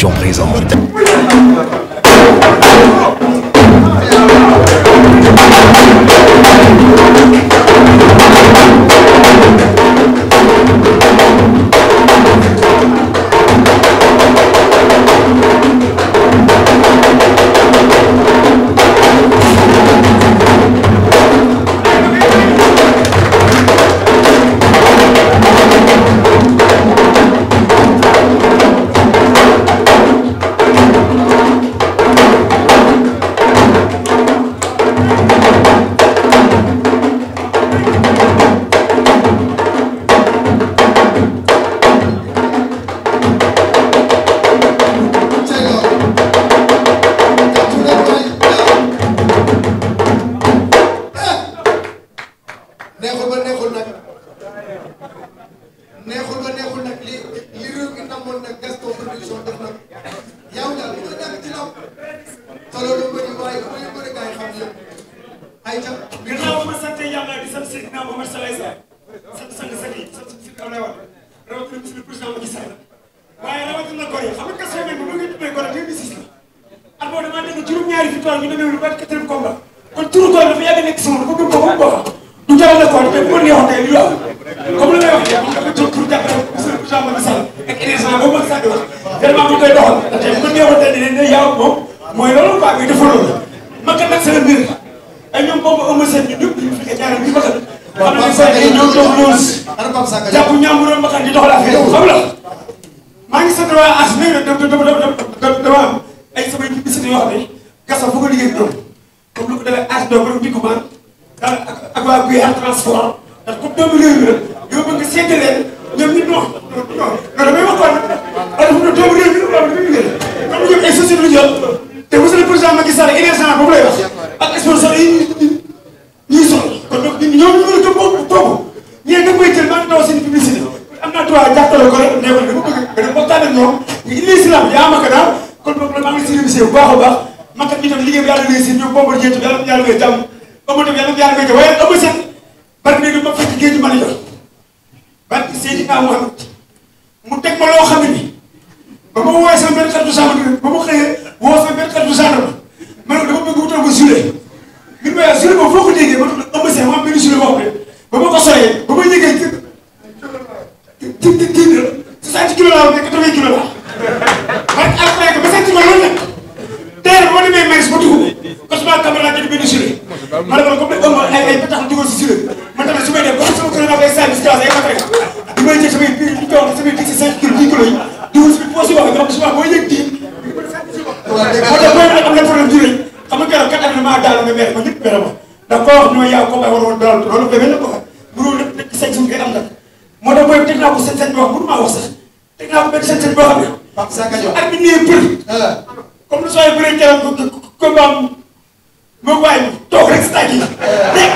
Production présente. neexul nag li réew mi namoon nag Gaston Production def nag yow daal li nga ñàkk ci law te loolu bëri waaye bu ñu bëri gars yi xam ne ay ca gannaaw ma sant yàlla di sant Seydina Mohamed Salay Sa sant sang yi sant si Abdoulaye Wade rawatina monsieur le président Macky Sall waaye rawatina góor yi xam nga Gaston bi bu nga tuddee góor 2006 la at boo damaa dégg juróom-ñaari victoire ñu demee lu ba 4e combat kon turu góor dafa yàgg nekk sama dafa gëm ko ba mu du jaral la koor te bu ma neexoon tey li am comme li may wax moom dafa jóg pour jàppale monsieur le président Macky Sall ak énergie boobu Macky Sall di wax vraiment mu koy doxal te bu ma neexoon tey dinañ ne yow moom mooy loolu quoi ngay defal loolu Macky nag c'est le mbir ay ñoom boobu ëmb seen ñu ñëpp ñu fekkee ñaareel ñu Macky xam nañu say ay ñoom doog ñoos jàpp ñaamburoon Macky di doxal affaire xam la maa ngi sant waa as mais dama am ay samay publicité yoo xam ne Gaston fu ko liggéey ñoom comme lu ko defee as doom rek dikku man ak waa Guèye ak transport ndax comme doomu réew mi la yow bëgg nga seetlu leen ñoom ñu non damay wax quoi dafa ne doomu réew mi la wala dafay liggéey comme ñoom ay société lu jot te monsieur le président Macky Sall énergie boobu lay wax ak sponsor yi ñuy soxla kon donc ñoom ñu mën a gëm boobu ñee nga koy jël maa ngi taw seen publicité am naa droit jàppale ko rek neewal dama bëgg nga dem waxtaan ak ñoom ñu indi islam yaa ma ko daal kon donc maa ngi si remercier bu baax a baax man kat itam liggéey bi yàlla réussir ñoom boobu jéem yàlla may jàmm ëmb tam yàlla may jàmm waaye ëmb seen barke bi ma fekk géej ma la jox barke Seydina Mohamed mu teg ma loo xam ne nii ba ma woowee sama benn xaritu gendarme ba ma xëyee woo sama benn xaritu gendarme ma ne ko dama bëgg wutal ma gilet bi ma yaa gilet boobu foo ko déggee ma tudd ëmb seen ma am benn gilet boo xam ne ba ma ko solee ba ma yëgee ci 60 kilos laa nekk 80 kilos laa barke après que ba sant ma loolu nag tey boo demee maïs ba dugub Cosma Camara jënd benn gilet ma ne ko comme ëmb ay petax dugal si gilet man tamit su may def comme sama kër maa koy service di ay matériel di may jël samay biir di jox samay biir si 5 kilos 10 kilos yi dugal si poche yi wax nga xam ne boo yëg di moo tax booy nag am na problème juré xam nga keroog kat am na maa daal nga mer ma ñëpp mer ma ndax koo wax ñoo yaa ko bay waroon dalal loolu demee na ko xam mënoo nekk ci sañ suuf ngay am nag moo tax booy teg naa ko sañ-sañ boo xam mënu maa wax sax teg naa ko benn sañ-sañ boo xam ne ak bi nee për comme lu sooy bëree keroog ko mbaam moo waaye toog rek si tànk yi dégg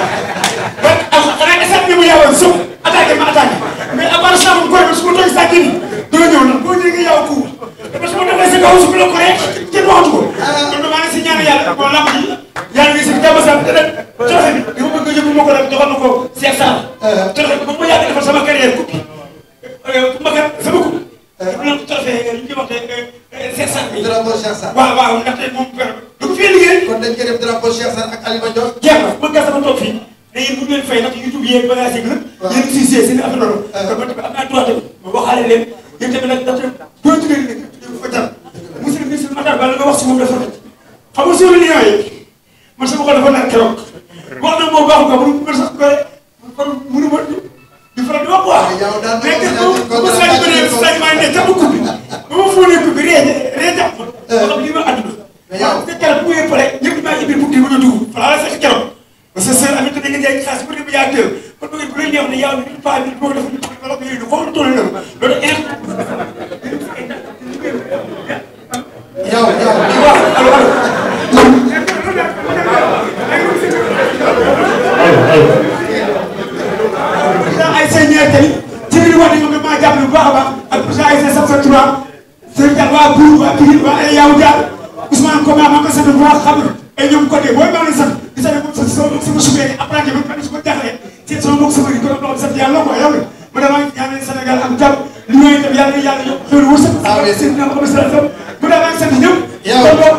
nga xanaa esat bi mu yaawoon suuf attaqué ma attaqué mais à part ça moom góor su ma toog si tànk yi doo ñëw nag boo ñëwee nga yaaw kuur parce que su ma defee sa kaw su ma la ko rek kenn waxatu ko kon damaa ne si ñaan yàlla bon lamb ji yàlla ngi si jàmm sam te nag trophée bi dama bëgg nga yóbbu ma ko rek joxal ma ko Cheikh Sarr trophée ba ma yàgg defal sama carrière coupe ma kat sama coupe dama leen ko trophée ñu ngi wax Cheikh Sarr bi drapeau Cheikh Sarr waaw ndaxte moom du ko fee liggéey kon dañ koy def drapeau Cheikh Sarr ak Alima Dior jeex na bëgg sama toog fii ne yéen bu ñu leen fay nag YouTube yéen bagage yi lépp yéen si seen affaire loolu kon man tamit am naa droit tamit ma waxaale leen yéen tamit nag ndaxte doo tuddee ne fa jar monsieur le ministre Matar Ba la nga wax si moom dafa rek xam nga suñu lion yi man sama xol dafa nar keroog wax na moo baaxu ko mënu sax kon mënu ma di faral di wax quoi mais que bu sañ bëree sañ maa ne jàpp coupe bi ba ma fóonee coupe bi ree jàpp ma xam lii ma àdduna waaw te keroog bu ngeen pare ñëpp maa ngi biir pour di mën a dugg voilà la fekk keroog parce que sœur amit da nga jaay xaalis bu dem yaa teel kon bu ngeen bu leen neex ne yow ni pas bi boo def wala ko yooyu foofu toll na loolu yow ay say ñaar tey ci biir wax nañu maa jàppale bu baax a baax ak président ay say sabsa trois sëñ Diagne waa Bour waa Pikine waa ay Yaw Dial Ousmane Koma maa ko sant bu baax xam nga ay ñoom côté booy maa ngi sant di sant moom sama suufee apprenti ba su ma jaaxlee ci sama mbokk sama yi ko doon sant yàlla quoi yow ma dama ñaanal Sénégal am jàmm li ñooy itam yàlla yokk xëy na wërsëg seen na xam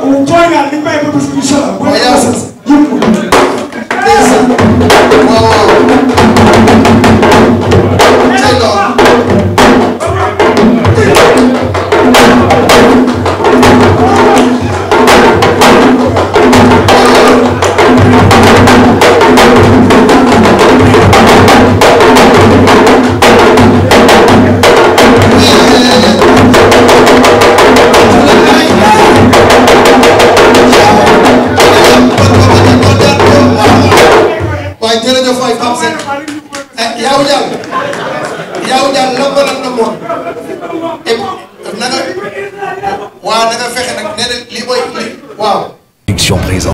Boy Niang nañ bàyyi ba bés bu incha allah. waaw yaa yëpp. ndeysaan waaw waaw cay lool waaye jërëjëf waay Pape Seck yow Diall lambalan na moom et na nga waaw na nga fexe